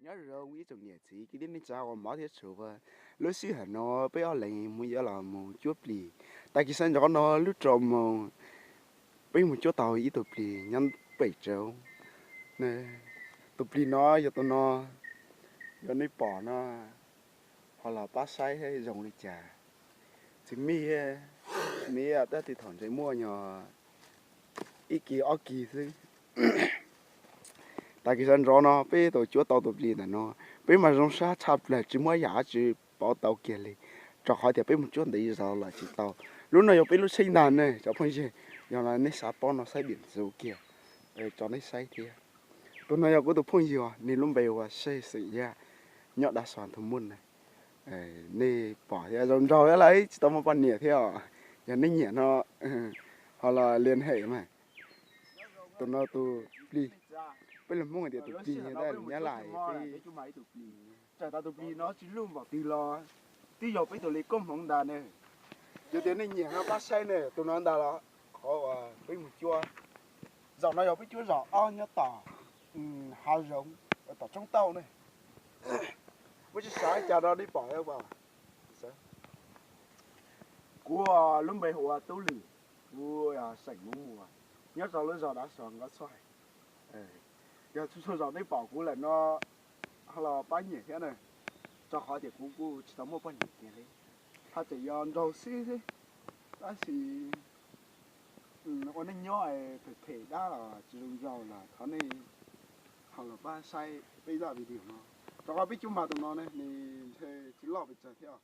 Nyob zoo ib tsoom niam txiv kwv tij neej tsa uas hmov thiab tshua, lub sij hawm no peb ob leeg mus yuav los mus cuab plis. Tag kis sawv ntxov no lub rau moos peb mus cuab tau ib tug plis nyob pem roob. Tus plis no yog tus no, yog nej pom no, ho los pab saib zoo li cas. Tsis mij, nej tab sis thaum ntse muaj nyog ib kis ob kis xwb. Tag kis sawv ntxov no peb tau cuab tau tus plis ntawm no, peb mas zoo siab tshaj plaws tsis muaj yam dab tsi pauv tau kiag li, rau qhov tias peb mus cuab ntev zog los tsis tau. Lub no yog peb lub tsheb ntag ne cov phooj ywg, yog nej xav paub no saib diam ntxuv kiag, tso nej saib thiab. Tus no yog kuv tus phooj ywg, nws lub npe ua Sej xeem Yaj, nyob Dav Xos Thum Muj na. Nej pom thiab zoo nraug thiab lawm tsis tau muaj poj niam thiab os. Yog nej nyiam no ho los lia hem mas. Tus no tus plig, peb lus Hmoob hais tias tus plig, tab nyab lais peb. Txawm tas tus plig no tsis luj npaum twg los twb yog peb tus li koob hmoov ntag ne. Yog tias nej nyiam no pab saib ne, tus no ntag los qhov uas peb mus cuab. Zaum no yog peb cuab zaum ob nyob tom hav zoov, tom tsoob tauj ne. Muaj tsis xav cas no nej pom. Kuv lub npe hu ua Tub Lwm, kuv xeem Muas Muas, nyob rau lub zos Dav Xos Nkauj Txhoj. Yog txhua txhua zaum nej pom kuv lawm no ho los pab nyiam thiab na, rau qhov tias kuv kuj tsis tau muaj poj niam kiag li, haj tseem yog nraug xwb xwb. Tab sis ua neej nyob phem phem dab los tsis zoo nraug los thov nej ho los pab saib peb zaj video no, rau qhov peb cuab mas tus no ne nws ntshe tsis loj pes tsawg thiab.